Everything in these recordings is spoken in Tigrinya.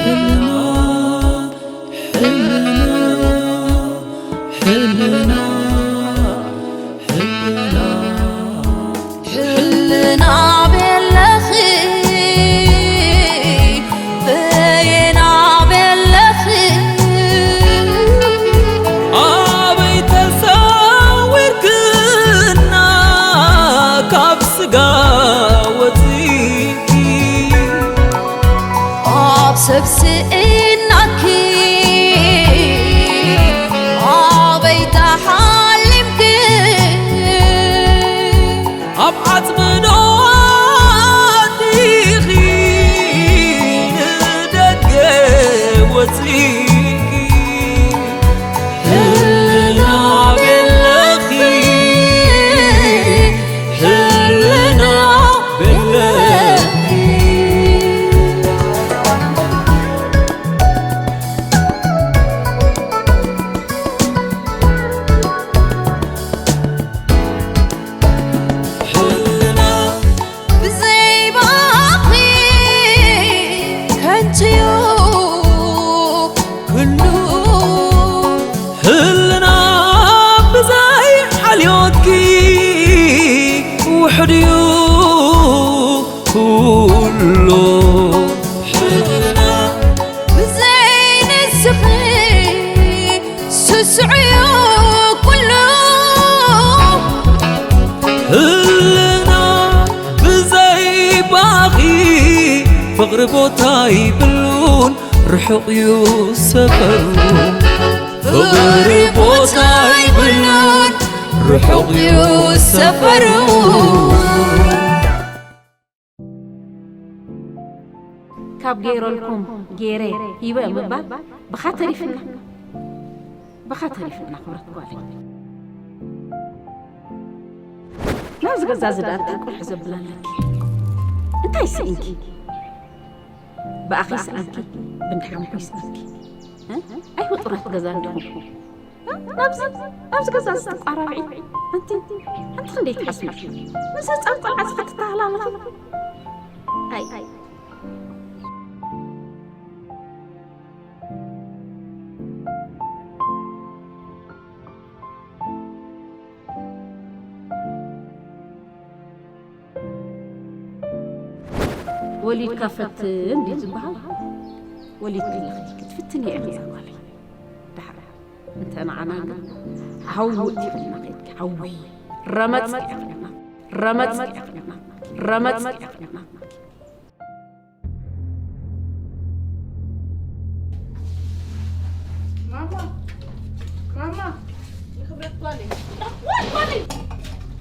ሕልና፣ ሕልና፣ ሕልና፣ ሕልና ቤለኺ፣ በየና ቤለኺ፣ ኣበይ ተሰዊርክና ካብ ስጋ ወፂእኪ፣ ኣብ ሰብ ስኢናኪ ኣበይ ተሓሊምኪ፣ ኣብ ዓጽሚ ዶ ኣቲኺ ንደገ ወጺእኪ፣ ህልና ቤለኺ፣ ህልና ቤለኺ። ህልና ብዘይ ባኺ ከንቱ'ዩ ኩሉ። ህልና ብዘይ ሓልዮትኪ ውሑድ'ዩ ኩሉ። ህልና ብዘይ ንስኺ ስሱዕ'ዩ ኩሉ። ህልና ብዘይ ባኺ ፍቕሪ ቦታ ይብሉን ርሑቕ እዩ ሰፈሩ። ፍቕሪ ቦታ ይብሉን ርሑቕ እዩ ሰፈሩ። ካብ ገይረልኩም ገይረ ሂበ ምባል ብኻ ተሪፍና፣ ብኻ ተሪፍና ክብረት ጓለይ። ናብዚ ገዛ እዚ ደኣ እንታይ ቁልሕ ዘብል ኣለኪ? እንታይ ስኢንኪ? ብኣኺ ስኣንኪ፣ ብንድሓምኩ ይስኣንኪ። እ? ኣይፍጡራት ገዛ እንዲኹም። ናብዚ፣ ናብዚ ገዛ እዚ ትቋራርዒ። ኣንቲ፣ ኣንቲ ክንደይ ትሓስቢ? ምስ ህፃን ቆልዓ እዚ ክትተሃላለኺ። ኣይ። ወሊድካ ፈትን ድዩ ዝበሃል? ወሊድኪ ኣለኺ ክትፍትኒ እየ እዛ ጓለይ። ደሓር እንተ ንዓና ግን ሓዊ ወዲቕና ኸይድኪ፣ ሓዊ ረመጽ ኢቕና፣ ረመጽ ኢቕና፣ ረመጽ ኢቕና። ማማ፣ ማማ፣ ንኽብረት ጓለይ። ወይ ጓለይ!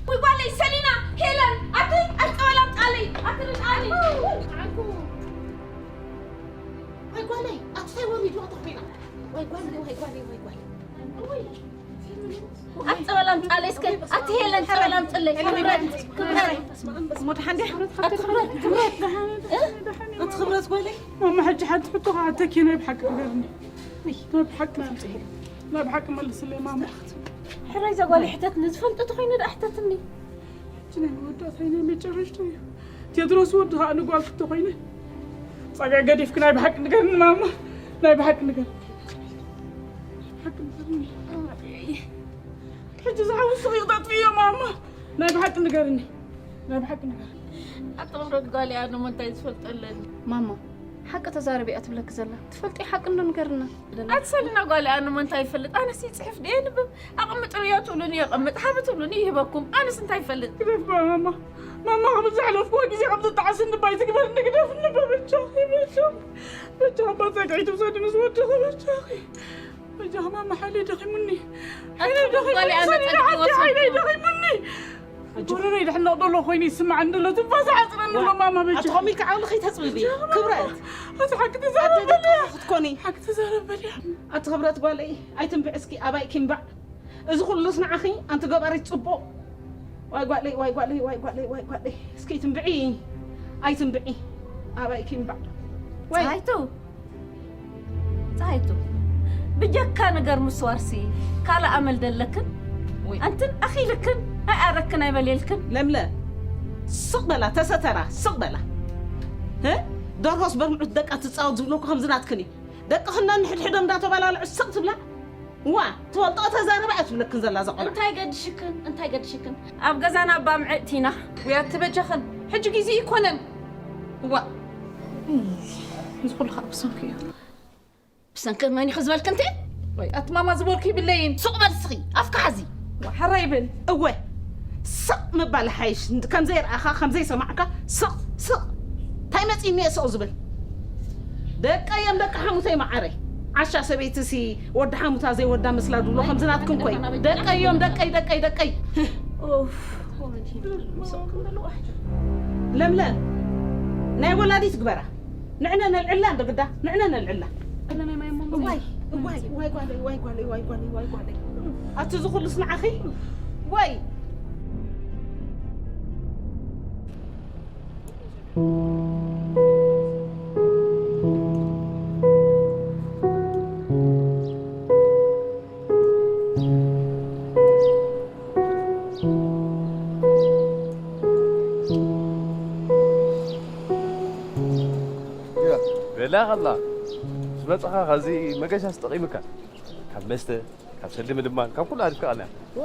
ወይ ጓለይ! ሰሊና! ሄለን! ኣቲ ኣቲ ጸበል ኣምጣለይ! ኣቲ ርድኣኒ! ዓንኩ! ወይ ጓለይ! ኣቲ ታይ ወሪድዋ ተኾይና? ወይ ጓለይ! ወይ ጓለይ! ወይ ጓለይ! ወይ! ኣቲ ጸበል ኣምጣለይ እስከ! ኣቲ ሄለን ጸበል ኣምጥለይ! ክብረት! ክብረት! እሞ ደሓን ድያ? ኣቲ ክብረት! ክብረት! እ? ኣቲ ክብረት ጓለይ! ማማ፣ ሕጂ ሓንቲ ሕቶ ክሓተኪ ናይ ብሓቂ ንገርኒ። እይ፣ ናይ ብሓቂ ትምጽእ። ናይ ብሓቂ መልስለይ ማማ። ሕራይ እዛ ጓለይ ሕተትኒ፣ ዝፈልጦ ተኾይኑ ደኣ ሕተትኒ። ሕጂ ናይ መወዳእታ ናይ መጨረሽታ እዩ። ቴድሮስ ወዲ ኸኣ ንጓል ክተኾይነ። ጸግዒ ገዲፍኪ ናይ ብሓቂ ንገርኒ ማማ። ናይ ብሓቂ ንገርኒ። ናይ ብሓቂ ንገርኒ። ሕጂ ዝሓውስ ኺቕ ተጥፍዮ ማማ። ናይ ብሓቂ ንገርኒ። ናይ ብሓቂ ንገርኒ። ኣቲ ክብረት ጓለይ ኣነ እሞ እንታይ ዝፈልጦ ኣለኒ? ማማ፣ ሓቂ ተዛረቢ እያ ትብለኪ ዘላ። ትፈልጢ ሓቂ እንዶ ንገርና። ኣቲ ሰሊና ጓለይ ኣነ እሞ እንታይ ይፈልጥ? ኣነስ ይጽሕፍ ድየ የንብብ? ኣቐምጥልዮ ትብሉኒ የቐምጥ፣ ሃቢ ትብሉኒ ይህበኩም። ኣነስ እንታይ ይፈልጥ? ግደፍ በያ ማማ። ማማ፣ ከም ዝሓለፍክዎ ግዜ ከም ዝጠዓስኒ ባይ ትግበርኒ፣ ግደፍኒ በጃኺ፣ በጃኺ። በጃኺ ኣባ ጸግዒ ትውሰዲ ምስ ወድኺ በጃኺ። በጃኺ ማማ፣ ሓይለይ ደኺሙኒ። ሓይለይ ኣቲ ደኺሙኒ፣ ጓለይ ኣነ ሰሊና ጸግዒ ሓፍተይ፣ ሓይለይ ወሰድኩ። ደኺሙኒ። ጎረረይ ድሕነቕ ደሎ ኮይኑ ይስምዓኒ ደሎ፣ ትንፋስ ይሓጽረኒ ኣሎ ማማ፣ በጃኺ። ኣቲ ከመይ ክዓብሊ ከይተጽብቢ፣ ክብረት። ኣቲ ሓቂ ኣደ ተዛረብ ደቂ በልያ። ክትኮኒ። ሓቂ ተዛረብ በልያ። ኣቲ ክብረት ጓለይ፣ ኣይትንብዒ እስኪ፣ ኣባይ ኪምባዕ። እዚ ኩሉስ ንዓኺ፣ ኣንቲ ገባሪት ጽቡቕ። ዋይ ጓለይ፣ ዋይ ጓለይ፣ ዋይ ጓለይ፣ ዋይ ጓለይ። እስኪ ትንብዒ፣ ኣይትንብዒ። ኣባይ ኪምባዕ። ወይ። ፀሃይቱ፣ ፀሃይቱ፣ ብጀካ ነገር ምስዋርሲ ካልእ ኣመል ደለክን? ወይ። ኣንትን ኣኺልክን፣ ኣይኣረክን ኣይበልየልክን። ለምለ፣ ስቕ በላ፣ ተሰተራ፣ ስቕ በላ። እ? ደርሆስ በርምዑት ደቃ ትጻወት ዝብለኩ ከምዚ ናትክን እዩ። ደቅኽን ነንሕድሕዶም እንዳተባላለዑ ስቕ ትብላ። ዋ፣ ትፈልጦ ተዛረባ እያ ትብለክን ዘላ እዛ ቆልዓ። እንታይ ገድሽክን? እንታይ ገድሽክን? ኣብ ገዛና ኣባ ምዕጥቲ ኢና። ውያት ትበጃኽን። ሕጂ ግዜ ይኮነን። ዋ፣ እዚ ኩሉ ከዓ ብሰንኪ እዩ። ብሰንኪ መን እዩ ዝበልክ እንተ? ወይ ኣቲ ማማ ዝበልኩ ይብለይን። ሱቕ በል እስኺ፣ ኣፍካ ሓዚ። ዋ፣ ሕራይ በል። እወ፣ ስቕ ምባል ሓይሽ። ከምዘይረኣኻ፣ ከምዘይሰማዕካ፣ ስቕ፣ ስቕ። እንታይ መጺእኒ እየ ስቕ ዝብል? ደቀይ እዮም ደቂ ሓሙተይ መዓረይ። ዓሻ ሰበይቲ ሲ ወዲ ሓሙታ ዘይወዳ መስላ ድብሎ ከምዚ ናትክን ኮይ። ደቀይ እዮም፣ ደቀይ፣ ደቀይ፣ ደቀይ። ኡፍ። ለምለም፣ ናይ ወላዲት ግበራ። ንዕነ ነልዕላ እንዶ ግዳ፣ ንዕነ ነልዕላ። እዋይ፣ እዋይ፣ እዋይ ጓለይ፣ እዋይ ጓለይ፣ እዋይ ጓለይ፣ እዋይ ጓለይ። ኣቲ እዚ ኩሉስ ንዓኺ? ወይ። ያ፣ በላ ኸላ፣ ዝመጽኻ ኸዚ መገሻስ ጠቒምካ። ካብ መስተ፣ ካብ ሰልዲ ምልማን፣ ካብ ኩሉ ኣሪፍካ ቐንያ። ዋ፣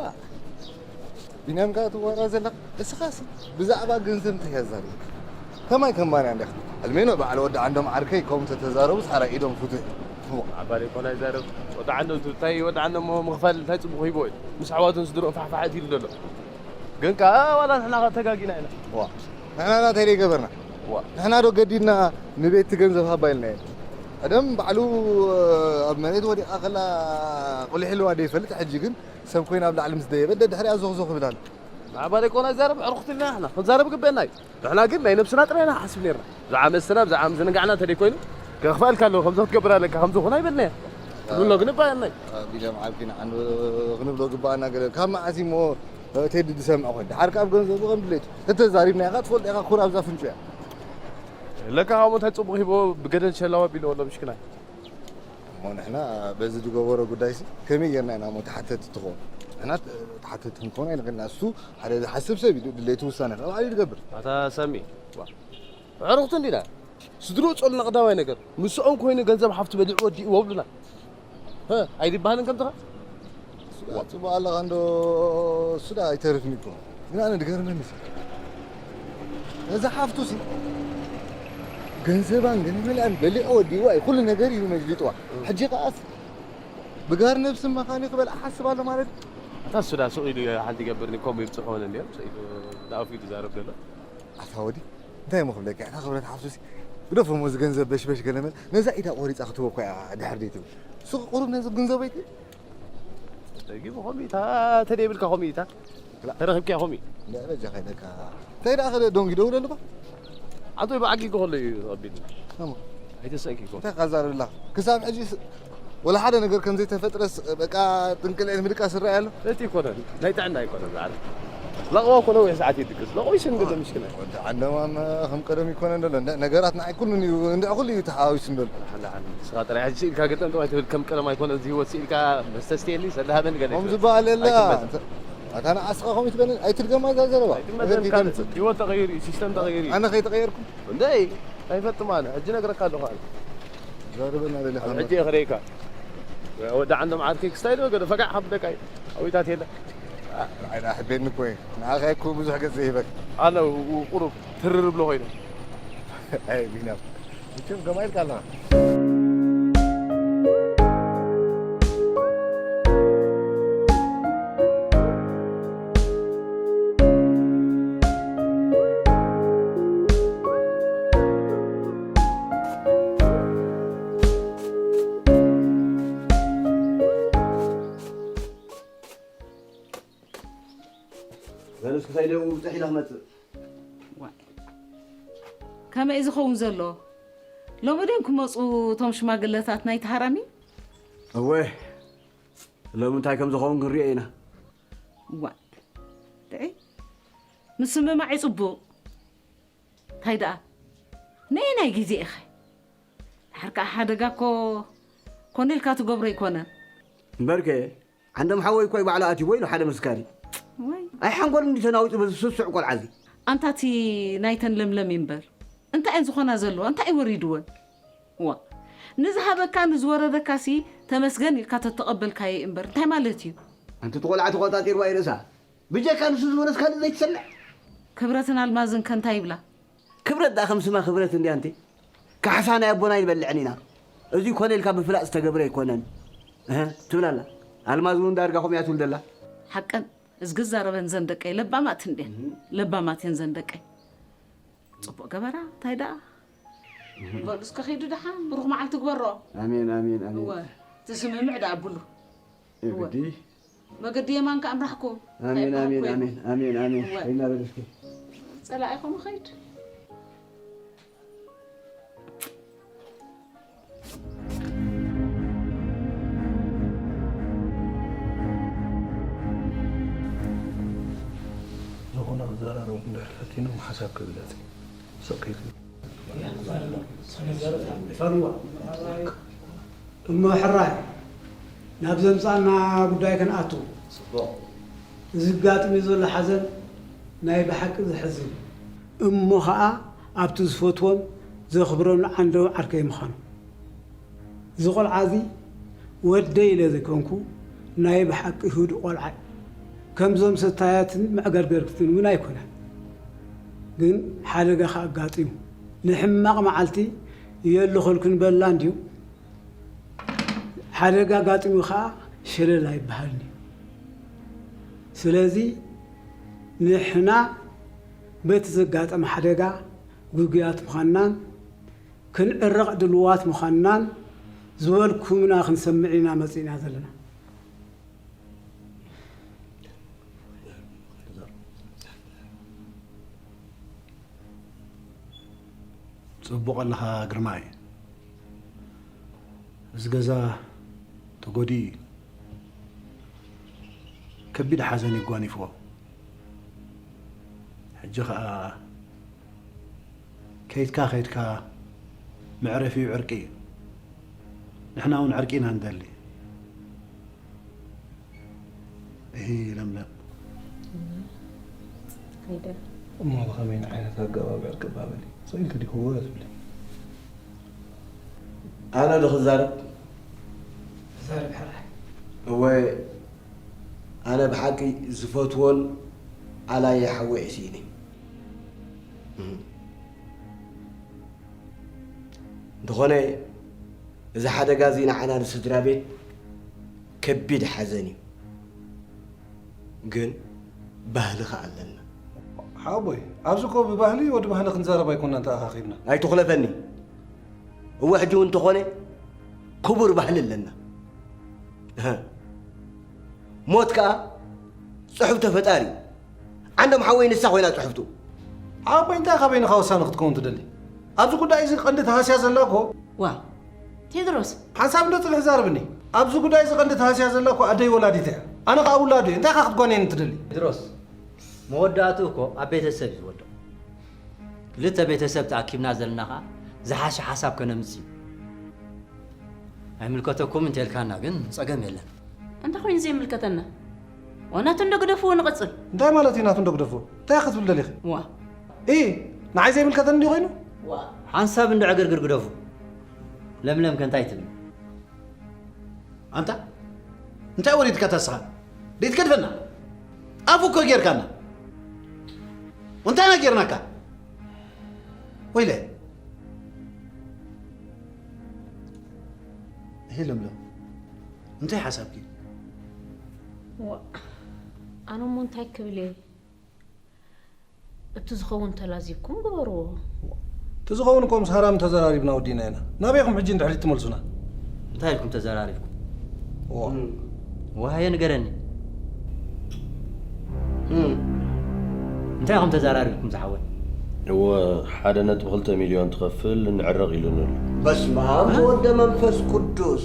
ቢንያም ከኣ ትዋራ ዘለኻ፣ እስኻሲ ብዛዕባ ገንዘብ እንታይ እያ ዛሪብካ? ከማይ ከማን እያ እንዲኻ። ሕልሜኖ በዓል ወዲ ዓንዶም ዓርከይ ከምኡ ተተዛረቡስ ሓራይ ኢዶም ፍቱሕ እዩ። ዓባሪ ኮና ይዛረብ። ወዲ ዓንዶም ትብል፣ እንታይ ወዲ ዓንዶም እሞ ምኽፋል እንታይ ጽቡቕ ሂቦ እዩ? ምስ ኣሕዋቱን ስድርኡን ፋሕፋሕ ኢሉ ዘሎ። ግን ከኣ ዋላ ንሕና ከኣ ተጋጊና ኢና። ዋ፣ ንሕና ናተይ ደይ ገበርና? ዋ። ንሕና ዶ ገዲድና ንቤቲ ገንዘብ ሃባ ኢልናዮ? ቀደም ባዕሉ ኣብ መሬት ወዲቓ ከላ ቁሊሕ ኢልዋ ደይፈልጥ፣ ሕጂ ግን ሰብ ኮይና ኣብ ላዕሊ ምስ ደየበት ደድሕሪኣ ዞኽዞኽ ይብል ኣሎ። ንዓባ ደይ ኮና ይዛረብ፣ ዕርኹት ኢልና ንሕና ክንዛረብ ግበአና እዩ። ንሕና ግን ናይ ነብስና ጥራይ ኢና ሓስብ ነርና። ብዛዕባ መስተና፣ ብዛዕባ ምዝንጋዕና እንተ ደይ ኮይኑ፣ ከኽፍኣልካ ኣለዎ፣ ከምዚ ክትገብር ኣለካ፣ ከምዚ ኹን ኣይበልናዮ። ትብሎ ግን እባ የናይ። ቢንያም ዓርኪ ንዓን ክንብሎ ግባኣና ገለ። ካብ መዓስ እሞ ቴዲ ዝሰምዕ ኮይኑ። ደሓር ካብ ገንዘቡ ከም ድሌቱ። ተተዛሪብና ኢኻ ትፈልጦ ኢኻ፣ ኩር ኣብዛ ፍንጩ እያ። ለካ ከምኡ እንታይ ጽቡቕ ሂቦ ብገደል ሸላው ኣቢልዎ ኣሎ፣ ምሽክናይ። እሞ ንሕና በዚ ዝገበሮ ጉዳይሲ ከመይ ጌርና ኢና እሞ ተሓተቲ ትኸውን? ንሕና ተሓተቲ ክንከውን ኣይንኽእልና። እሱ ሓደ ዝሓስብ ሰብ እዩ፣ ድሌቱ ውሳነ ከኣ ባዕሉ እዩ ዝገብር። ኣታ ሳሚ፣ ዋ፣ ኣዕሩኽቲ እንዲና። ስድርኡ ጸሉና ቀዳማይ ነገር። ምስኦም ኮይኑ ገንዘብ ሓፍቱ በሊዑ ወዲእዎ ብሉና። ሀ፣ ኣይድበሃልን ከምትኻ? እሱ ደኣ ጽቡቕ ኣለኻ እንዶ፣ እሱ ደኣ ኣይተርፍን እኮ። ግን ኣነ ድገርመኒ ሲ። ነዛ ሓፍቱ ሲ ገንዘባን ገለ መልኣን በሊዑ ወዲእዋ እዩ። ኩሉ ነገር እዩ መጅሊጥዋ። ሕጂ ከኣስ ብጋር ነብሲ መኻኒ ክበልዓ ሓስብ ኣሎ ማለት እዩ። ኣታ እሱ ደኣ ሱቕ ኢሉ ሓንቲ ይገብርኒ፣ ከምኡ ይብጽሖ ሆነ እንድዮም። ሰይፉ ደኣ ኣፉ እዩ ዝዛረብ ዘሎ። ኣታ ወዲ፣ እንታይ እሞ ክብለካ፣ እታ ክብረት ሓፍቱሲ ግደፎ እሞ፣ እዚ ገንዘብ በሽበሽ ገለመል፣ ነዛ ኢዳ ቆሪጻ ክትህቦ እኮ እያ ድሕር ደይ ትብል። ሱቕ ቁሩብ ነዚ ገንዘብ ኣይትብል። ደጊሙ ከምኡ ኢታ፣ ተደይብልካ ከምኡ ኢታ። ላ። ተረኺብካ ከምኡ። እንዳ በጃ ከይደካ። እንታይ ደኣ ከደ ዶንጊ ደውለሉ እኮ? ኣንቶይ ብዓጊ ከሎ እዩ ተቐቢሉ። እሞ። ኣይተሰእኪ እኮ። እንታይ ካዛረብላ? ክሳብ ሕጂ ስ-፣ ወላ ሓደ ነገር ከም ዘይተፈጥረስ፣ በቃ፣ ጥንቅልዒት ምድቃስ ይረኣይ ኣሎ? እቲ ኣይኮነን፣ ናይ ጥዕና ኣይኮነን፣ ዝዓርፍ። ለቕዋ እኮ ነዊሕ ሰዓት ይድቅስ። ለቕዊ ስንግል ምሽክና። ወዲ ዓንዶማም ከም ቀደም ይኮነን ዘሎ። ነ-፣ ነገራት ንዓይ ኩሉን እዩ፣ እንድዒ ኩሉ እዩ ተሓዋዊሱ ዘሎ። ሓላ ሓላ። ንስኻ ጥራይ ሕጂ ስኢልካ ገጠም ጥራይ ትብል፣ ከም ቀደም ኣይኮነን፣ እዚ ህይወት ስኢልካ መስተ ስትየኒ፣ ሰላሃበኒ ገለ ከም ይትብል። ዝበሃል የለ። ኣይትመጽእ። ኣታ ንዓስኻ ከምኡ ትበልን፣ ኣይትድገማ እዛ ዘረባ። ኣይትመጽእ። ኣበይ ካልእ ትመጽእ? ህይወት ተቐይሩ እዩ፣ ሲስተም ተቐይሩ እዩ። ኣነ ከይተቐየርኩ? እንደይ፣ ኣይፈጥም ኣነ። ሕጂ ነግረካ ኣለኹ ኣነ። ዘርበና ደሊኻ ሕጂ እየ ክርእየካ። ወዲ ዓንዶም ዓርከይ ክስታይ ዶ ገለ ፈጋዕ ካብ ደቃይ። ኣዊታት የለ። ንዓይ ደኣ ሕቤኒ እኮ እየ። ንዓኻ እኮ ብዙሕ ገጽ ዘይህበክ። ኣነ ው-፣ ቁሩብ ትርር ብሎ ኮይነ። ኣይ ቢናም። መቸም ገማ ኢልካ ኣለኻ። ዘንስ ክሳይ ደው ብፅሕ ኢላ ክመፅእ። ዋይ። ከመይ እዩ ዝኸውን ዘሎ? ሎሚ ድዮም ክመፁ እቶም ሽማግለታት ናይቲ ሃራሚ? እወ፣ ሎሚ እንታይ ከም ዝኸውን ክንሪኦ ኢና። ዋይ። ድዒ፣ ምስምማዕ እዩ ፅቡቕ። እንታይ ደኣ? ነየናይ ግዜ ኢኸ? ድሓር ከኣ ሓደጋ እኮ ኮነ ኢልካ ትገብሮ ኣይኮነን። እምበርከ፣ ዓንዶም ሓወይ እኮ እዩ ባዕሉ ኣትይዎ ኢሉ ሓደ መስካሪ። ወይ። ኣይ ሓንጎል እንዲ ተናዊጡ በዚ ስሱዕ ቆልዓ እዚ። ኣንታ እቲ ናይተን ለምለም እዩ እምበር። እንታይ እየን ዝኾና ዘለዋ? እንታይ እዩ ወሪድወን? ዋ፣ ንዝሃበካ ንዝወረደካሲ ተመስገን ኢልካ ተተቐበልካዮ እምበር እንታይ ማለት እዩ? ኣንቲ ቆልዓ ተቖጣጢርዋ ይርእሳ። ብጀካ ንሱ ዝበለስ ካልእ ዘይትሰምዕ። ክብረትን ኣልማዝን ከ እንታይ ይብላ? ክብረት ደኣ ከም ስማ ክብረት እንድያ ኣንቲ። ካሕሳ ናይ ኣቦና ኣይንበልዕን ኢና። እዚ ኮነ ኢልካ ብፍላጥ ዝተገብረ ኣይኮነን። እህ፣ ትብል ኣላ። ኣልማዝ እውን ዳርጋ ከምኡ እያ ትብል ዘላ። ሓቀን፣ እዝጊ ዛረበን ዘን ደቀይ ለባማት እንድየን። ለባማት እየን ዘን ደቀይ። ጽቡቕ ገበራ፣ እንታይ ደኣ? በሉ እስከ ኸይዱ ደሓን፣ ብሩኽ መዓልቲ ግበሮ። ኣሜን፣ ኣሜን፣ ኣሜን። እወ፣ እቲ ስምምዕ ደኣ ኣብሉ። እወ። የግዲ። መገዲ የማን ከኣ እምራሕኩም። ኣሜን፣ ኣሜን፣ ከይብልኩም። ኣሜን፣ ኣሜን፣ ኣሜን። እወ። ከይና በል እስኪ። ጸላኢኹም ኸይድ። ዝኾነ ክዘራረቡ እንድሕር ፈቲኖም ሓሳብ ክግለጽ እዩ። ስቕ ኢልኩም። እሞ ሕራይ ናብ ዘምጻና ጉዳይ ክንኣቱ። ጽቡቕ። እዚ ጋጥሚ ዘሎ ሓዘን ናይ ብሓቂ ዘሕዝን እዩ። እሞ ኸኣ ኣብቲ ዝፈትዎን ዘኽብሮን ዓንደው ዓርከይ ምዃኑ። እዚ ቆልዓ እዚ ወደይ ኢለ ዘይኮንኩ ናይ ብሓቂ ህዱእ ቆልዓ እዩ። ከምዞም ሰታያትን መዕገርገርትን እውን ኣይኮነን። ግን ሓደጋ ከኣ ኣጋጢሙ። ንሕማቕ መዓልቲ የልኸልኩን በላ እንድዩ። ሓደጋ ኣጋጢሙ ከኣ ሸለል ኣይበሃልን እዩ። ስለዚ ንሕና በቲ ዘጋጠመ ሓደጋ ግጉያት ምዃንናን ክንዕረቕ ድልዋት ምዃንናን ዝበልኩምና ክንሰምዕ ኢና መጺእና ዘለና። ጽቡቕ ኣለኻ ግርማይ። እዚ ገዛ ተጎዲኡ እዩ። ከቢድ ሓዘን እዩ ጓኒፍዎ። ሕጂ ኸኣ ከይድካ ከይድካ መዕረፊኡ ዕርቂ እዩ። ንሕና እውን ዕርቂ ኢና ንደሊ። እሂ ለምለም። ከይደ። እሞ ብኸመይ ዓይነት ኣገባብ ዕርቂ ባበሊ? ስቕ ኢልኪ ዲኺ እወ ትብሊ? ኣነ ዶ ክዛረብ? ተዛረብ ሕራይ። እወ፣ ኣነ ብሓቂ ዝፈትዎን ኣላየ ሓወይ ስኢነ። እም። እንተኾነ፣ እዚ ሓደጋ እዚ ንዓና ንስድራ ቤት ከቢድ ሓዘን እዩ። ግን ባህሊ ኸኣ ኣለና። ሓወቦይ፣ ኣብዚ እኮ ብባህሊ ወዲ ባህሊ ክንዛረብ ኣይኮናን ተኣኻኺብና። ኣይትኹለፈኒ። እወ፣ ሕጂ እውን እንተኾነ ክቡር ባህሊ ኣለና። እህ። ሞት ከኣ ጽሑፍተ ፈጣሪ እዩ። ዓንዶም ሓወይ ንሳ ኮይና ጽሕፍቱ። ሓወቦይ፣ እንታይ ኢኻ በይንኻ ወሳኒ ክትከውን ትደሊ? ኣብዚ ጉዳይ እዚ ቀንዲ ተሃስያ ዘላ እኮ። ዋ፣ ቴድሮስ። ሓንሳብ እንዶ ጽንሕ ዛረብኒ። ኣብዚ ጉዳይ እዚ ቀንዲ ተሃስያ ዘላ እኮ ኣደይ ወላዲት እያ። ኣነ ኸኣ ውላዱ እየ። እንታይ ኢኻ ክትጓንየኒ ትደሊ? ቴድሮስ፣ መወዳእትኡ እኮ ኣብ ቤተሰብ እዩ ዝወድቕ። ክልተ ቤተሰብ ተኣኪብና ዘለና ኸኣ ዝሓሸ ሓሳብ ከነምጽእ እዩ። ኣይምልከተኩም እንተልካና ግን ጸገም የለን። እንታይ ኮይኑ ዘይምልከተና? ዋ፣ ናቱ እንዶ ግደፍዎ ንቐጽል። እንታይ ማለት እዩ ናቱ እንዶ ግደፍዎ? እንታይ ክትብል ደሊኺ? ዋ። ኢ፣ ንዓይ ዘይምልከተኒ እንዲ ኮይኑ? ዋ። ሓንሳብ እንዶ ዕግርግር ግደፉ። ለምለም ከ እንታይ ትብል? ኣንታ፣ እንታይ ወሪድካ ተስኻ? ደይትገድፈና? ኣፉ እኮ ጌርካና። እንታይ ኢና ጌርናካ? ወይለ። እሂ ለምለም፣ እንታይ ሓሳብኪ? ዋ፣ ኣነ እሞ እንታይ ክብል እየ? እቲ ዝኸውን ተላዚብኩም ግበርዎ። እቲ ዝኸውን እኮ ምስ ሃራም ተዘራሪብና ወዲእና ኢና። ናበይ ኢኹም ሕጂ እንድሕሪት ትመልሱና? እንታይ ኢልኩም ተዘራሪብኩም? ዋ። እም። ዋሃየ ንገረኒ። እም። እንታይ ኢኹም ተዘራሪብኩም ዝሓወይ? እወ፣ ሓደ ነጥቢ ክልተ ሚልዮን ትኸፍል ንዕረቕ ኢሉኒ ኣሎ። በስመ ኣብ ወወልድ ወመንፈስ ቅዱስ።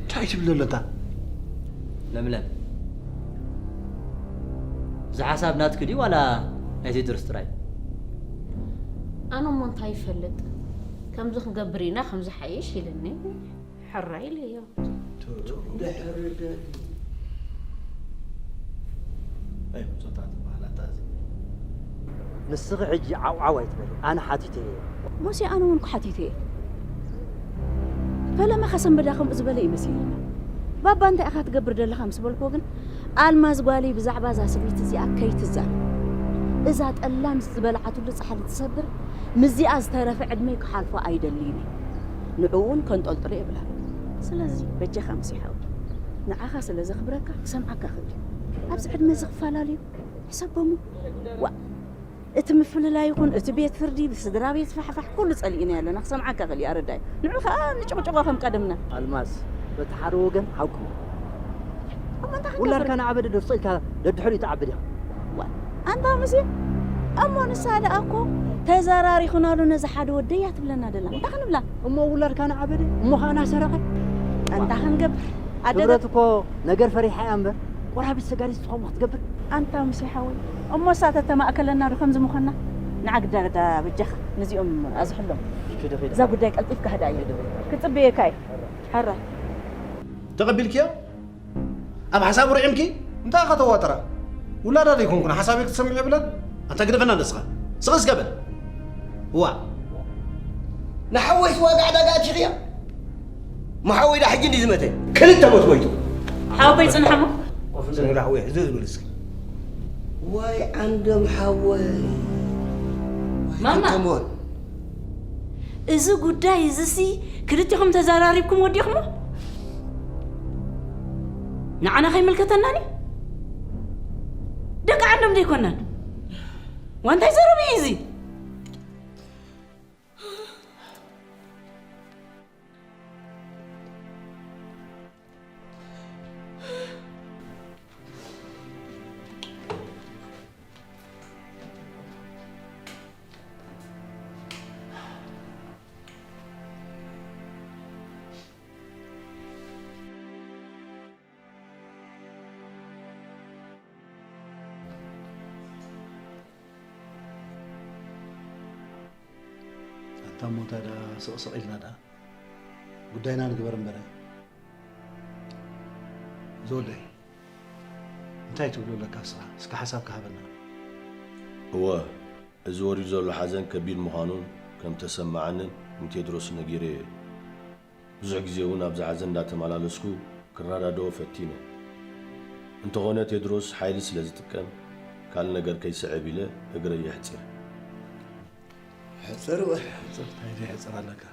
እንታይ ትብል ዘሎ ኣንታ? ለምለም፣ እዚ ሓሳብ ናትኪ ድዩ ዋላ ናይ ቴድሮስ ጥራይ? ኣነ እሞ እንታይ ይፈልጥ? ከምዚ ክንገብር ኢና፣ ከምዚ ሓይሽ ኢልኒ። ሕራይ ኢለዮ። ድሕሪ ደ-፣ ኣይ፣ ጾታ ትበሃል ኣታ እዚ። ንስኺ ሕጂ ዓውዓው ኣይትበሊ፣ ኣነ ሓቲተ እየ። ሙሴ፣ ኣነ እውን ሓቲተ እየ። ፈለማ ከሰንበዳ ከምኡ ዝበለ ይመስለኒ። ባባ፣ እንታይ ኢኻ ትገብር ዘለኻ ምስ በልክዎ ግን፣ ኣልማዝ ጓለይ ብዛዕባ እዛ ሰበይቲ እዚኣ ከይትዛረብ። እዛ ጠላም ዝበልዓትሉ ጻሕሊ ትሰብር፣ ምስዚኣ ዝተረፈ ዕድመይ ክሓልፎ ኣይደልይን እየ። ንዕኡ እውን ከንጠልጥሎ የብላን። ስለዚ በጃኻ ሙሴ ሓወይ፣ ንዓኻ ስለ ዘኽብረካ ክሰምዓካ ክእል። ኣብዚ ዕድመ እዚ ክፈላለዩ ሕሰቦሞ። ዋእ፣ እቲ ምፍልላይ ይኹን እቲ ቤት ፍርዲ ብስድራ ቤት ፋሕፋሕ ኩሉ ጸሊእናዮ ኣለና። ክሰምዓካ ክእል እዩ ኣረዳይ። ንዑ ከኣ ንጭቕጭቖ ከም ቀደምና። ኣልማዝ፣ በቲ ሓደ ወገን ሓቁ እዩ። እሞ እንታይ ክንገብር? ውላድካ ንዓበደ ዶ ስቕ ኢልካ ደድሕሪኡ ትዓብድ ኢኻ። ዋእ፣ ኣንታ ሙሴ፣ እሞ ንሳ ደኣ እኮ ተዘራሪኹናሉ ነዚ ሓደ ወደይ እያ ትብለና ደላ። እንታይ ክንብላ? እሞ ውላድካ ንዓበደ እሞ ኸኣ ናሰረቐ። እንታይ ክንገብር? ኣደገ ክብረት እኮ ነገር ፈሪሓ እያ እምበር፣ ቆራቢት ሰጋዲት ትኸውን ክትገብር። ኣንታ ሙሴ ሓወይ፣ እሞ እሳ ተተማእከለና ዶ ከምዚ ምኾንና? ንዓ ግዳ ግዳ በጃኻ ነዚኦም ኣዝሕሎም። እዛ ጉዳይ ቀልጢፍካ ህድኣያ። ክጽበየካ እየ። ሕራይ። ተቐቢልክዮ? ኣብ ሓሳቡ ርዒምኪ? እንታይ ኢኻ ተዋጥራ? ውላዳ ዶ ኣይኮንኩን ሓሳበይ ክትሰምዒ የብላን? ኣንታ ግደፈና ንስኻ። ስቕ እስከ በል። እዋ። ንሓወይስ ዋጋ ዕዳጋ ኣቲኽያ? መሓወይ ዳ ሕጂ እንዲ ዝመተ ክልተ ሞት ሞይቱ። ሓወቦይ ጽንሓሞ። ኮፍ እንድሪ ሓወይ ሕዚ ዝበል እስኪ። ዋይ ዓንዶም ሓወይ። ማማ። ክልተ ሞት። እዚ ጉዳይ እዚሲ ክልቲኹም ተዘራሪብኩም ወዲኹሞ? ንዓና ከይምልከተናን እዩ? ደቂ ዓንዶም ዘይኮናን? ዋንታይ ዘረብ እዩ እዚ? ኣታ ሞታ ደኣ ስቕስቕ ኢልና ደኣ ጉዳይና ንግበር እምበረ። ዘወደይ እንታይ ትብሎ ኣለካ ንስኻ? እስከ ሓሳብካ ሃበና። እወ፣ እዚ ወሪዱ ዘሎ ሓዘን ከቢድ ምዃኑን ከም ተሰማዓንን ንቴድሮስ ነጊረዮ እየ። ብዙሕ ግዜ እውን ኣብዚ ሓዘን እንዳተመላለስኩ ክረዳድኦ ፈቲነ። እንተኾነ ቴድሮስ ሓይሊ ስለ ዝጥቀም ካልእ ነገር ከይስዕብ ኢለ እግረይ የሕጽር። ሕጽር ወይ ሕጽር እንታይ ዘይሕጽር ኣለካ?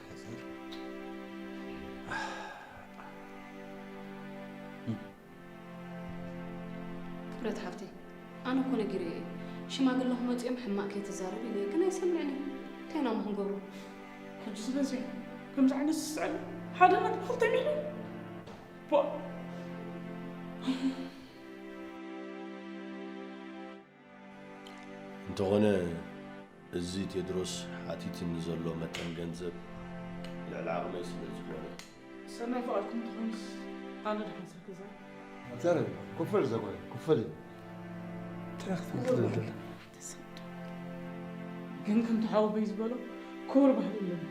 ክብረት ሓፍተይ፣ ኣነ እኮ ነጊረዮ እየ። ሽማግለ ክመፁ እዮም ሕማቕ ከይትዛረብ ኢለዮ፣ ግን ኣይሰምዕን እዩ። እንታይ ኢና እሞ ክንገብሮ? ሕጂ ዝበዝሕ ከምዚ ዓይነት ዝስዕል ሓደ ነጥቢ ክልተ ሚልዮን? ፖእ! እንተኾነ እዚ ቴድሮስ ሓቲትኒ ዘሎ መጠን ገንዘብ ልዕሊ ዓቕመይ ስለ ዝኾነ። ሰናይ ፍቓድኩም እንተኾይኑስ ኣነ ድሓን ሰብ ክዛረብ። ኣዛረቢ፣ ክፈል እዛ ጓል፣ ክፈል። እንታይ ክትብል ትደሊ? ግን ከምቲ ሓወቦይ ዝበሎ ክቡር ባህሊ ኣለና።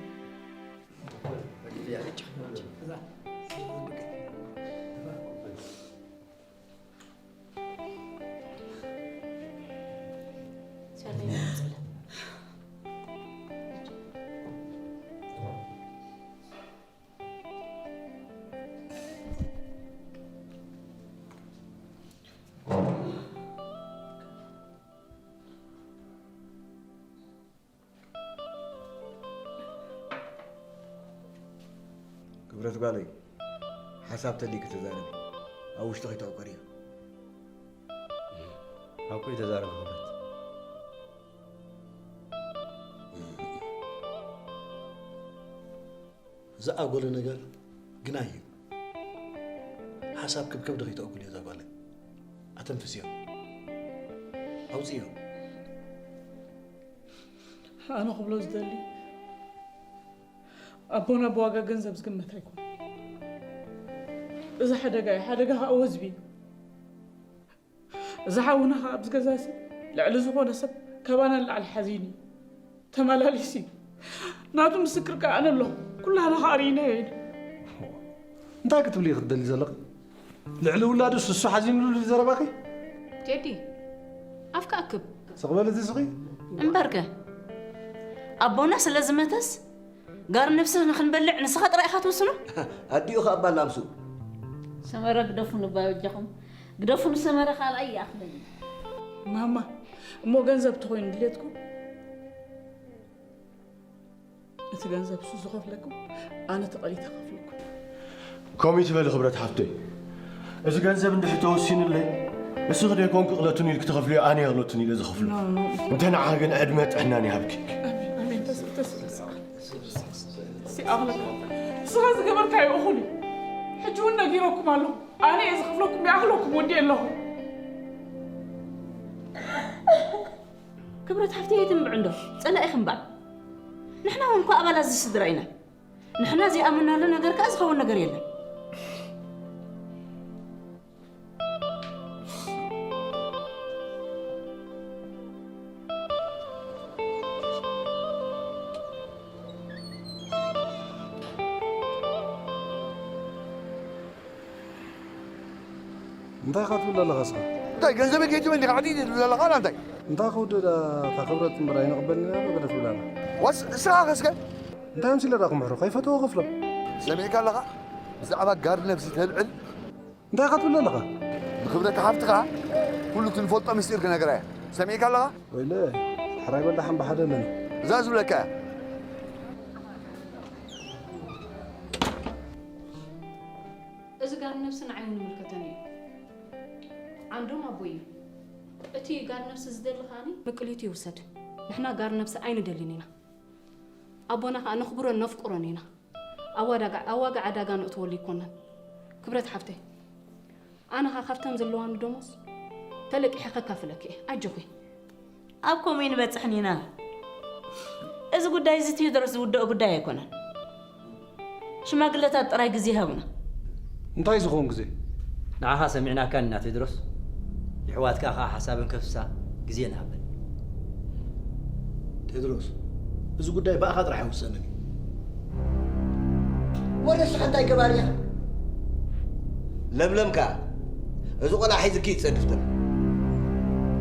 ክብረት ጓለይ፣ ሓሳብ ተልይኪ ተዛረቢ፣ ኣብ ውሽጢ ከይተዕቆርዮ። ሓቁ እዩ ተዛረቢ ክብረት። ዝኣጎለ ነገር ግናይ እዩ። ሓሳብ ክብክብ ዶ ከይተእጉልዮ እዛ ጓለይ? ኣተንፍስዮ። ኣውፅዮ። ኣነ ክብሎ ዝደሊ ኣቦና ብዋጋ ገንዘብ ዝግመት ኣይኮነን። እዚ ሓደጋ እዩ፣ ሓደጋ ከዓ ወዝቢ እዩ። እዚ ሓውና ከዓ ኣብዚ ገዛ እዚ ልዕሊ ዝኾነ ሰብ ካባና ንላዕሊ ሓዚኑ እዩ፣ ተመላሊሱ እዩ። ናቱ ምስክር ከዓ ኣነ ኣለኹ፣ ኩላና ከዓ ርኢናዮ ኢና። እንታይ ክትብሊ ክትደሊ ዘለኺ? ልዕሊ ውላዱስ እሱ ሓዚኑሉ ድዩ ዘረባኺ? ቴዲ ኣፍካ ኣክብ። ስቕ በሊ እቲ ስኺ። እምበርከ ኣቦና ስለ ዝመተስ ጋር ነብስህ ንኽንበልዕ ንስኻ ጥራይ ኢኻ ትውስኖ? ኣዲኡ ኸኣ ኣባል ናምሱ። ሰመረ ግደፉ ንባይ ወጃኹም ግደፉ ንሰመረ ካልኣይ ይኣኽለኒ። ማማ እሞ ገንዘብ ተኾይኑ ድሌትኩም እቲ ገንዘብ እሱ ዝኸፍለኩም ኣነ ተቐሊተ ከፍለኩም። ከምኡ ትበሊ ክብረት ሓፍተይ፣ እዚ ገንዘብ እንድሕር ተወሲኑለይ ንስኺ ዶ ይኮንኩ እቕለቱኒ ኢልኪ ተኸፍልዮ ኣነ እየ እቕለቱኒ ኢለ ዝኸፍሎ። እንተ ንዓ ግን ዕድመ ጥዕናን ይሃብኪ። እስቲ ኣኽለካ ንስኻ ዝገበርካዮ እኹል እዩ። ሕጂ እውን ነጊረኩም ኣለኹ። ኣነ እየ ዝኸፍለኩም ይኣኽለኩም ወዲኤ ኣለኹ። ክብረት ሓፍተይ ኣይትንብዕ እንዶ ጸላኢኺ እምበኣር። ንሕና እውን እኮ ኣባላት እዚ ስድራ ኢና። ንሕና ዘይኣመናሉ ነገር ከኣ ዝኸውን ነገር የለን። እንታይ ኢኻ ትብል ዘለኻ እስኻ? እንታይ ገንዘበይ ከይትበኒ ካዕዲ ትብል ዘለኻ ኣላ እንታይ? እንታይ ከውድእ ደኣ እታ ክብረት እምበር ኣይንቕበልን ኢና ዶ ገለ ትብል ኣላ። ዋስ እስኻ ከስከ እንታይ ኣምሲለ ደኣ ክምሕሮ ከይፈተወ ከፍሎ። ሰሚዕካ ኣለኻ ብዛዕባ ጋር ነብሲ ተልዕል እንታይ ኢኻ ትብል ዘለኻ? ንክብረት ሓፍትኻ ኩሉ እቲ ንፈልጦ ምስጢር ክነግራ እየ። ሰሚዕካ ኣለኻ? ወይለ ሕራይ በል ደሓን ብሓደ ኣለና። እዛ ዝብለካ እያ። እዚ ጋር ነብሲ ንዓይ እውን ይምልከተኒ እዩ። ዓንዶም ኣቦይ እዩ። እቲ ጋር ነብሲ ዝደሊ ከኣኒ ምቅሊቱ ይውሰድ። ንሕና ጋር ነብሲ ኣይንደልን ኢና። ኣቦና ከኣ ነኽብሮን ነፍቅሮን ኢና። ኣብ ዋዳጋ ኣብ ዋጋ ዕዳጋ ነእትወሉ ኣይኮነን። ክብረት ሓፍተይ ኣነ ኸኣ ካብተን ዘለዋኒ ደሞዝ ተለቂሐ ከካፍለኪ እየ። ኣጆኺ። ኣብ ከምኡ ኣይንበጽሕን ኢና። እዚ ጉዳይ እዚ ቴድሮስ ዝውድኦ ጉዳይ ኣይኮነን። ሽማግለታት ጥራይ ግዜ ይሃቡና። እንታይ ዝኸውን ግዜ? ንዓኻ ሰሚዕናካን ኢና ቴድሮስ። የሕዋትካ ኸኣ ሓሳበን ከፍስሳ ግዜ ንሃበን። ቴድሮስ፣ እዚ ጉዳይ ብኣኻ ጥራሕ ኣይውሰንን እዩ። ወረ ንስኻ እንታይ ገባሪ ኢኻ? ለምለም ከኣ እዚ ቆልዓ ሒዝኪ ይጸድፍ ተሎ።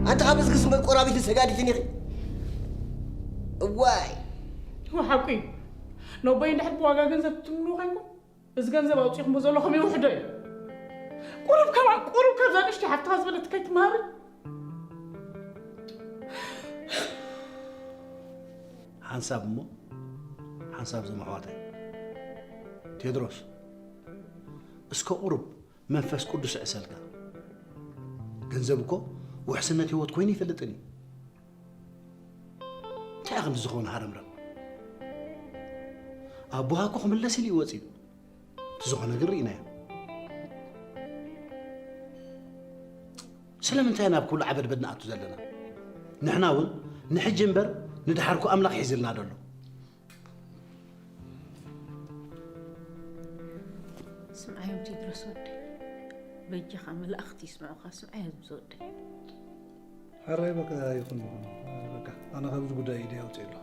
ኣንቲ ካብ እዝግስ መቆራቢትን ሰጋዲትን ኢኺ። እዋይ። ሓቁ እዩ። ነቦይ እንድሕር ብዋጋ ገንዘብ ትምንዎ ኮይንኩም እዚ ገንዘብ ኣውፂኹምዎ ዘለኹም ይውሕዶ እዩ። ቁሩብ ከማን ቁሩብ ካብዛ ንእሽተይ ሓፍትኻ ዝበለት ከይትመሃርን። ሓንሳብ እሞ ሓንሳብ ዞም ኣሕዋተይ። ቴድሮስ እስከ ቁሩብ መንፈስ ቅዱስ ይዕሰልካ። ገንዘብ እኮ ውሕስነት ህይወት ኮይኑ ይፈልጥን እዩ። እንታይ ከምዚ ዝኾነ ሃረምረም? ኣቦኻ እኮ ክምለስ ኢሉ እዩ ወፂኡ። እቲ ዝኾነ ግን ርኢናዮ። ስለምንታይ ናብ ኩሉ ዓበድበድ ንኣቱ ዘለና? ንሕና እውን ንሕጂ እምበር ንድሓርኩ ኣምላኽ ሒዝልና ደሎ። ስምዓዮም ቴድሮስ ወደይ፣ በጃኻ መላእኽቲ ይስምዑኻ፣ ስምዓዮም ዝወደይ። ሕራይ በቃ ይኹን ይኹን በቃ ኣነ ካብዚ ጉዳይ ኢደይ ኣውፅእ ኣለኹ።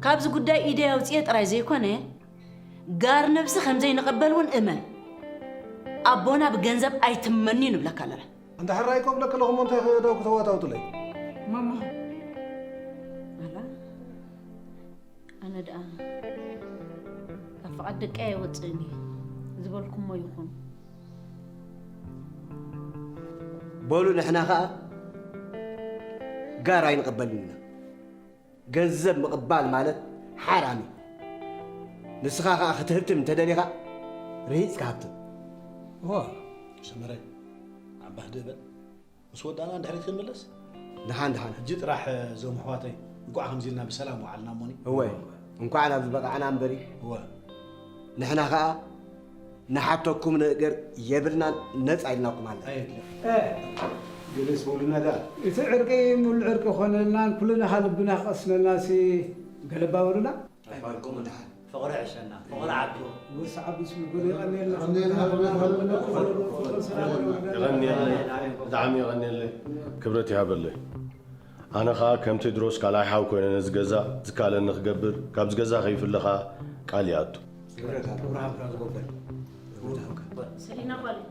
ካብዚ ጉዳይ ኢደይ ኣውፅኤ ጥራይ ዘይኮነ ጋር ነብሲ ከምዘይንቕበል እውን እመን። ኣቦና ብገንዘብ ኣይትመንዩ ንብለካ ኣለና። ኣንታ ሕራይ እኮ እብለኪ ኣለኹ እሞ እንታይ ከ ደው ክተዋጣውጥለይ? ማማ ኣላ ኣነ ደኣ ካብ ፍቓድ ደቀይ ኣይወጽእን እየ ዝበልኩሞ ይኹን። በሉ ንሕና ኸኣ ጋር ኣይንቕበልን ኢና። ገንዘብ ምቕባል ማለት ሓራም እዩ። ንስኻ ኸኣ ክትህብትም እንተደሊኻ ርሂጽካ ሃብትም። እዋ ሰመረ ዓባህ ደበ ምስ ወዳእና እንድሕሪት ክንምለስ። ደሓን ደሓን። ሕጂ ጥራሕ እዞም ኣሕዋተይ እንቋዕ ከምዚ ኢልና ብሰላም ወዓልና እሞኒ። እወ እንቋዕ ናብዚ በቓዕና እምበሪ። እወ ንሕና ኸኣ ንሓተኩም ነገር የብልናን ነጻ ኢልናኩም ኣለና። ኣየድልን። ገለስ በሉና ደኣ። እቲ ዕርቂ ሙሉእ ዕርቂ ክኾነልናን ኩልና ኸኣ ልብና ክቐስነልናሲ ገለባ በሉና። ኣይፋልኩም ደሓን። ፍቕሪ ዕሸና ፍቕሪ ዓዱ። ወሰዓብ ስምጉል የቐንየልና። የቐንየለይ ብጣዕሚ የቐንየለይ። ክብረት ይሃበለይ። ኣነ ኸኣ ከም ቴድሮስ ካልኣይ ሓው ኮይነ ነዚ ገዛ ዝከኣለኒ ክገብር ካብዚ ገዛ ከይፍለ ኸኣ ቃል ይኣቱ። ክብረት ሃብካ ዝጎበል። ሰሊና ጓለይ።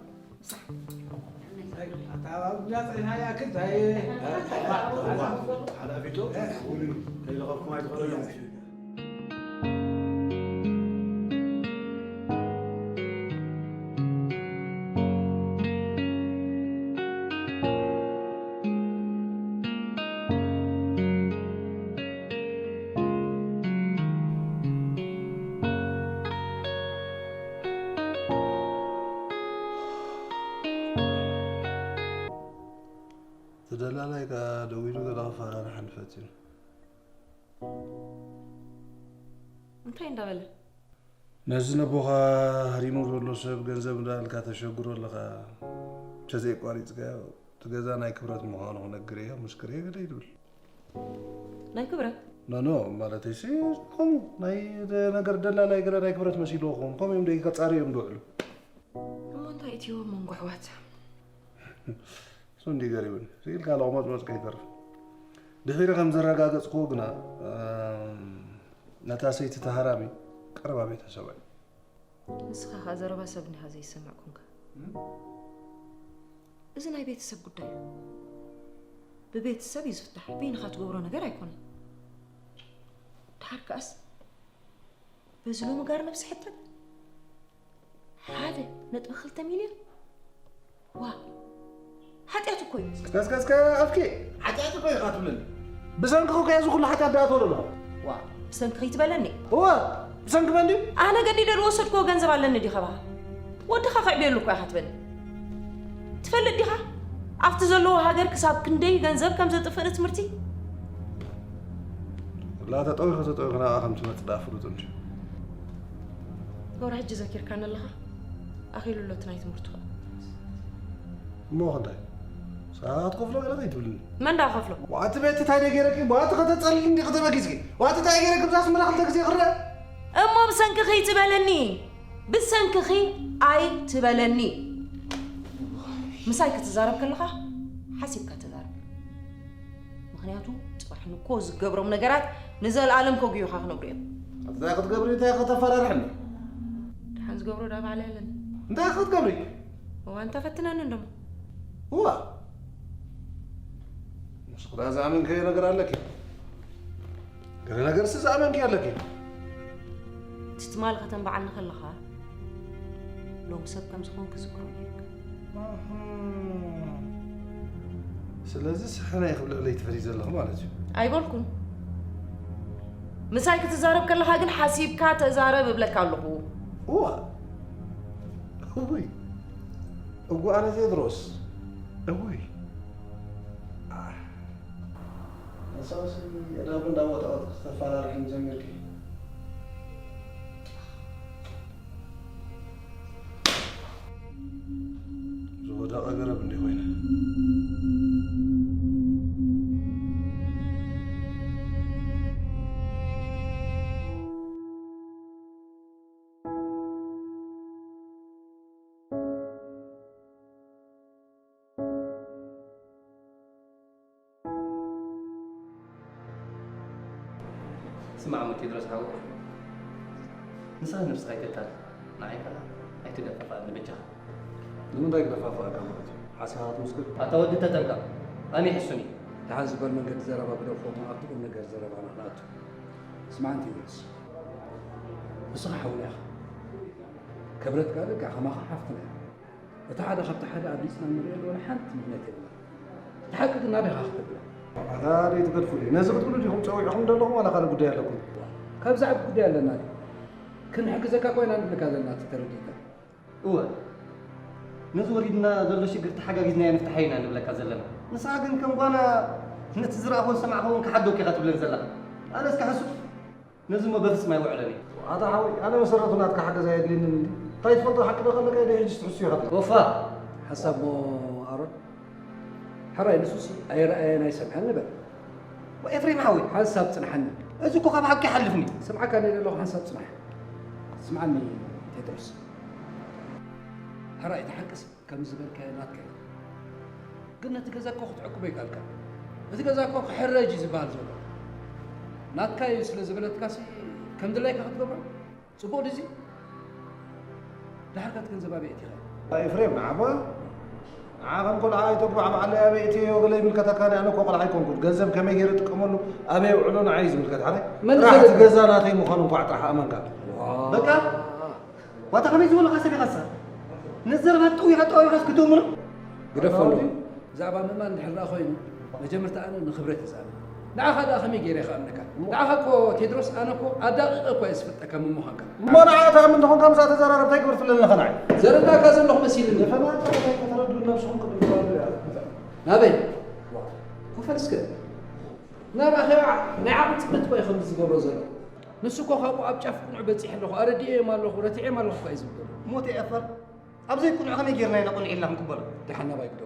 ኣተሓባብና ጸኒሕና ይኣክል እንታይ? ሓላፊቶ ከይለኸፍኩም ኣይትኽእሉን እዮም። እቲ ደላላይ ከኣ ደዊሉ ገለ ከፈራርሓኒ ፈቲኑ። እንታይ እንዳበለ? ነዚ ነቦኻ ሃሪሙ ዘሎ ሰብ ገንዘብ እንዳበልካ ተሸግሮ ኣለኻ። እንተዘይቋሪጽካዮ፣ እቲ ገዛ ናይ ክብረት ምዃኑ ክነግርዮ፣ ምስክርዮ ገለ ይብል። ናይ ክብረት? ኖ፣ ኖ፣ ማለተይሲ፣ ከምኡ፣ ናይ ደ-፣ ነገር ደላላይ ገለ ናይ ክብረት መሲልዎ ክኸውን። ከምኡ እዮም ደይ ከጻርዮም ዝውዕሉ። እሞ እንታይ እትይዎ መንጎ ኣሕዋት? እሱ እንዲህ ገሪቡን። ስኢልካ ለቑመጽመጽ ከይተርፍ። ድሒረ ከም ዘረጋገጽክዎ ግና፣ እም፣ ነታ ሰይቲ ተሃራሚ ቀረባ ቤተሰብ እዩ። ንስኻ ኸኣ ዘረባ ሰብ እንዲኻ ዘይሰምዕ ኮንካ። እም? እዚ ናይ ቤተሰብ ጉዳይ እዩ። ብቤተሰብ እዩ ዝፍታሕ። በይንኻ ትገብሮ ነገር ኣይኮነን። ደሓር ከኣስ በዚ ሎሚ ጋር ነብሲ ሕተት። ሓደ ነጥቢ ክልተ ሚልዮን? ዋ፣ ሓጢኣት እኮ እዩ። እስከ፣ እስከ፣ እስከ፣ ኣፍኪ፣ ሓጢኣት እኮ ኢኻ ትብለኒ። ብሰንክኺ እኮ እዚ ኩሉ ሓጢኣት ደኣ ትወለዶ። ዋ፣ ብሰንክኺ ትበለኒ? እወ፣ ብሰንኪ መን ድዩ? ኣነ ገዲደ ዝወሰድክዎ ገንዘብ ኣለኒ ድዩ ከባኻ? ወድኻ ከዕብየሉ እኮ ኢኻ ትበለኒ። ትፈልጥ ዲኻ? ኣብቲ ዘለዎ ሃገር ክሳብ ክንደይ ገንዘብ ከም ዘጥፍእ ንትምህርቲ? ላ ተጠዊኹ ተጠዊኹ ናብኣ ከም ትመጽእ ደኣ ፍሉጥ እንድዩ። ወረ ሕጂ ዘኪርካኒ ኣለኻ? ኣኺሉ ኣሎ እቲ ናይ ትምህርቱ ኸኣ። እሞ ክንታይ? ንስኻ ክትከፍሎ ገለ ከይትብልኒ። መን ደኣ ክኸፍሎ? ዋቲ ቤት እንታይ ደኣ ገይረኪ? ዋቲ ከተጸልሊ እንዲ ከተበጊስኪ። ዋቲ እንታይ ገይረኪ? ብዛ ኣስመራ ክልተ ግዜ ክረአ? እሞ ብሰንክኺ ኣይትበለኒ። ብሰንክኺ ኣይትበለኒ። ምሳይ ክትዛረብ ከለኻ ሓሲብካ ተዛረብ። ምኽንያቱ ጽባሕ ንኮ ዝገብሮም ነገራት ንዘለኣለም ከጉዩኻ ክነብሩ እዮም። እንታይ ክትገብሪ፣ እንታይ ከተፈራርሕኒ? ደሓን ዝገብሮ ዳ ባዕለይ ኣለኒ። እንታይ ክትገብሪ? እዋ፣ እንተ ፈትነኒ እንደሞ። እዋ። ንስኺ ዳ ዝኣመንከዮ ነገር ኣለኪ? ገለ ነገርሲ ዝኣመንኪ ኣለኪ። እቲ ትማሊ ከተንብዓኒ ከለኻ፣ ሎም ሰብ ከም ዝኾንኪ ዝክሮ ነይርካ። ኣሃ። ስለዚ ስሕናይ ክብልዕለይ ትፈትይ ዘለኺ ማለት እዩ። ኣይበልኩን። ምሳይ ክትዛረብ ከለኻ ግን ሓሲብካ ተዛረብ እብለካ ኣለኹ። እዋ። እውይ። እጉ ኣነ ቴድሮስ። እውይ። ኣህ። ንሳውሲ የዳብሉ እንዳወጣወጥ ክተፈራርሕን ጀሚርኪ። ዝወደቐ ገረብ እንዲህ ኮይነ። ስማዕ እሞ ቴድሮስ ሓወይ፣ ንስኻ ነብስኻ ኣይተታል፣ ንዓይ ከኣ ኣይትደፋፍኣኒ በጃኻ። ንምንታይ ክደፋፍኣካ ማለት እዩ? ሓሲኻ ክትምስክር? ኣታ ወዲ ተጠንቀቕ፣ ኣነ ይሕሱኒ። ደሓን ዝበል መንገዲ ዘረባ ግደፎ እሞ ኣብቲ ቁም ነገር ዘረባና ክንኣቱ። ስማዕ ቴድሮስ፣ ንስኻ ሓውና ኢኻ። ክብረት ከኣ ደቃ ከማኻ ሓፍትና እያ። እቲ ሓደ ካብቲ ሓደ ኣብሊጽና እንርእየሉ ዋላ ሓንቲ ምኽንያት የብልና። እቲ ሓቂ ግን ናበይ ኢኻ ክተብላ? ኣታ ደይ ትገድፉኒ። ነዚ ክትብሉ ዲኹም ጸዊዕኹም ዘለኹም ዋላ ካልእ ጉዳይ ኣለኩም? ካብዚ ዓቢ ጉዳይ ኣለና ድዩ? ክንሕግዘካ እኮ ኢና ንብለካ ዘለና፣ እቲ ተረዲእካ። እወ፣ ነዚ ወሪድና ዘሎ ሽግር ተሓጋጊዝናዮ ንፍትሓዮ ኢና ንብለካ ዘለና። ንስኻ ግን ከም ጓና ነቲ ዝረኣኹን ዝሰማዕኹን ክሓደኩ ኢኻ ትብለኒ ዘለኻ። ኣነስ ክሕሱ ነዚ እሞ በፍጽም ኣይውዕሎን እየ። ኣታ ሓወይ፣ ኣነ መሰረቱ ናትካ ሓገዝ ኣየድልየንን እንዲ። እንታይ ትፈልጦ ሓቂ ዶ ከለካ ኢለ ሕጅስ ትሕሱ ኢኻ ትብል? ወፋ! ሓሳብ እሞ ኣሮን፣ ሕራይ ንሱሲ ኣይረኣየን ኣይሰምዐን ንበል። ወኤፍሬም ሓወይ! ሓንሳብ ጽንሓኒ። እዚ እኮ ካብ ሓቂ ይሓልፍኒ። ስምዓካ እየ ዘለኹ፣ ሓንሳብ ጽናሕ። ስምዓኒ ቴድሮስ። ሕራይ እቲ ሓቅስ ከም ዝበልካዮ ናትካ እዩ። ግን ነቲ ገዛ እኮ ክትዕቅቦ ይከኣልካ። እቲ ገዛ እኮ ክሕረጅ እዩ ዝበሃል ዘሎ። ናትካ እዩ ስለ ዝበለትካሲ ከም ድላይካ ክትገብሮ ጽቡቕ ድዩ? ደሓር ከ እቲ ገንዘብ ኣበይ ኣእቲኻዮ? ኣይ ኤፍሬም፣ ንዓባ ንዓ ከም ቆልዓ ኣይተጉባዕባዓለይ፣ ኣበይ እትዮ ገለ ይምልከተካን፣ ኣነ እኮ ቆልዓ ኣይኮንኩን። ገንዘብ ከመይ ገይረ እጥቀመሉ፣ ኣበይ ኣውዕሎ ንዓይ እዩ ዝምልከት። ሓራይ? መን ጥራሕ ዝፈልጥ? እቲ ገዛ ናተይ ምዃኑ እንኳዕ ጥራሕ ኣመንካ። ዋው። በቃ። ዋታ ከመይ ዝበለኻ ሰብ ኢኻሳ? ነዘረባ ጠዊኻ ጠዊኻስ ክትእምኖ? ግደፎ ኣሎ። ኣታውዲ? ብዛዕባ ምእማን እንድሕር ደኣ ኮይኑ፣ መጀመርታ ኣነ ንኽብረት እዛረብ። ንዓኻ ደኣ ከመይ ገይረ ክኣምነካ? ንዓኻ እኮ ቴድሮስ፣ ኣነ እኮ ኣዳቒቐ እኳ እየ ዝፈልጠካ ምዃንካ። እሞ ንዓ ትኣምን እንተኾንካ ምስኣ ተዘራረብ፣ እንታይ ግበር ትብለኒ ኣለኻ ንዓይ? ዘረዳእካ ዘለኹ መሲልኒ። ንፈላጥ እንታይ ከተረድኡ ነብስኹም ቅድም ትባሉ እያ። ናበይ? ኮፈል እስከ። ናባኺ ናይ ዓቕሊ ጽበት እኳ እዩ ከምዚ ዝገብሮ ዘሎ። ንሱ እኮ ካብኡ ኣብ ጫፍ ቅኑዕ በጺሐ ኣለኹ፣ ኣረዲኤዮም ኣለኹ፣ ረቲዐዮም ኣለኹ እኳ እዩ ዝብል ዘሎ። ሞት የፈር። ኣብ ዘይቅኑዕ ከመይ ጌርና ኢና ቅኑዕ ኢልና ክንቅበሎ? ደሓን ናባይ ግደፎ።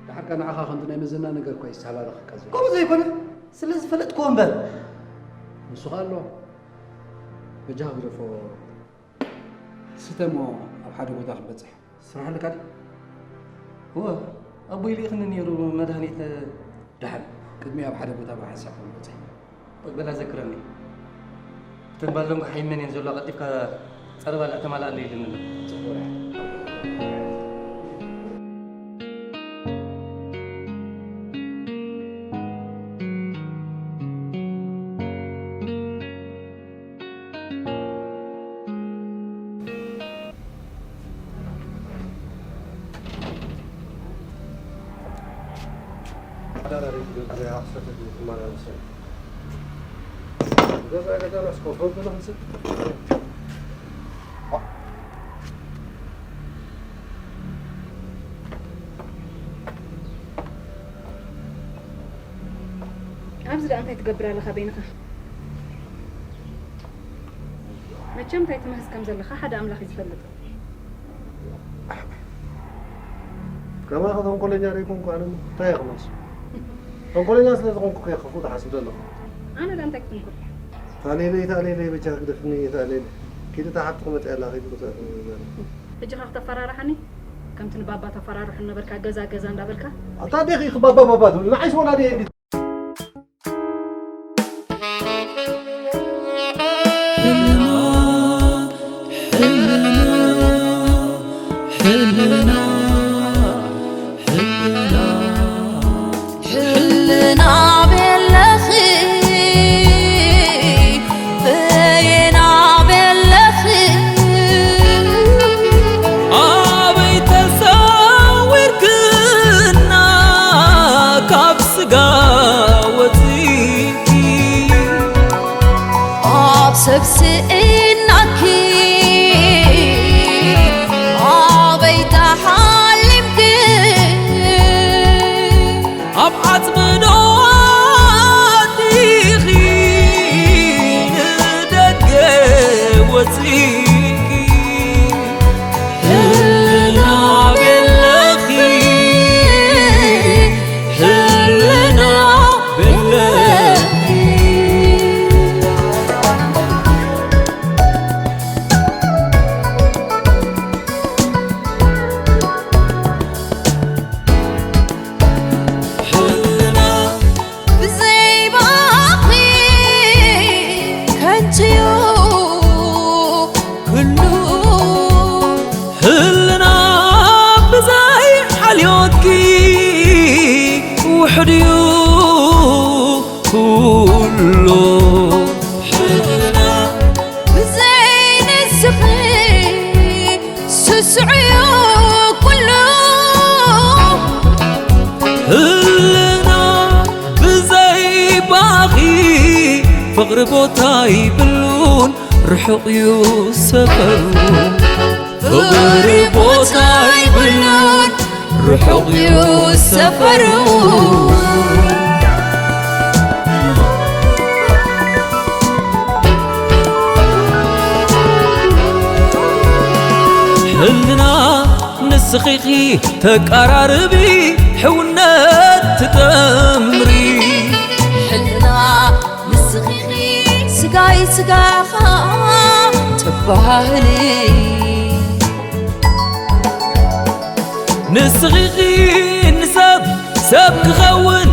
ደሓር ከኣ ንዓኻ ከምቲ ናይ መዘና ነገር እኳ እዩ ዝተሃላለኸካ ዘሎ። ከምኡ ዘይኮነ፣ ስለ ዝፈለጥክዎ እምበር። ንሱ ኸኣ ኣሎ። በጃኻ ግደፎ። ስተ እሞ ኣብ ሓደ ቦታ ክንበጽሕ። ስራሕ ኣለካ ድዩ? እወ፣ ኣቦይ ልኢኽኒ ነይሩ መድሃኒት። ደሓን፣ ቅድሚ ኣብ ሓደ ቦታ ብሓንሳብ ክንበጽሕ። በል ኣዘክረኒ። እተን ባሎንጓ ሓይመን እየን ዘለዋ፣ ቀልጢፍካ ጸረ ባልዕ ተማልኣለይ ኢሉኒ ኣሎ። ጽቡቕ። ኣብዚ ደኣ እንታይ ትገብር ኣለኻ በይንኻ? መቸም እንታይ ትምህዝ ከም ዘለኻ ሓደ ኣምላኽ እዩ ዝፈልጥ። ከማኺ ተንኮለኛ ደይኮንኩ ኣነ እሞ እንታይ እየ ክመልሶ? ተንኮለኛ ስለ ዝኾንኩ ከ ክፉእ ትሓስብ ዘለኹ? ኣነ ደኣ እንታይ ክትንኩል? ታሌለይ፣ ታሌለይ፣ በጃ ግደፍኒ፣ ታሌለይ። ኪዲ እታ ሓብቲ ክመጽእ ኣላ፣ ኪዲ ክተ-፣ ሕጂ ኸ ክተፈራርሓኒ? ከምቲ ንባባ ተፈራርሑ ነበርካ፣ ገዛ፣ ገዛ እንዳበልካ? ኣታ ኣዴኺ ኢኺ ባባ፣ ባባ ትብል፣ ንዓይስ ወላዲ እየ እንዲ ሕልና ቤለኺ በየና ቤለኺ ኣበይ ተሰዊርክና ካብ ስጋ ወፂእኪ ኣብ ሰብ ስእናኪ ኣበይ ተሓሊምኪ ኣብ ዓጽሚ ዶ ኣቲኺ ንደገ ወጺእኪ? ህልና ቤለኺ፣ ህልና ቤለኺ። ህልና ብዘይ ባኺ ከንቱ'ዩ ኩሉ። ህልና ብዘይ ሓልዮትኪ ውሑድ'ዩ ኩሉ። ህልና ብዘይ ንስኺ ስሱዕ'ዩ ኩሉ። ህልና ብዘይ ባኺ ፍቕሪ ቦታ ይብሉን ርሑቕ እዩ ሰፈሩ። ፍቕሪ ቦታ ይብሉን ርሑቕ እዩ ሰፈሩ። ህልና ንስኺ ኢኺ ተቀራርቢ፣ ሕውነት ትጠምሪ። ሕልና ንስኺ ኢኺ ስጋይ ስጋኻ ትበሃህሊ። ንስኺ ኢኺ ንሰብ ሰብ ክኸውን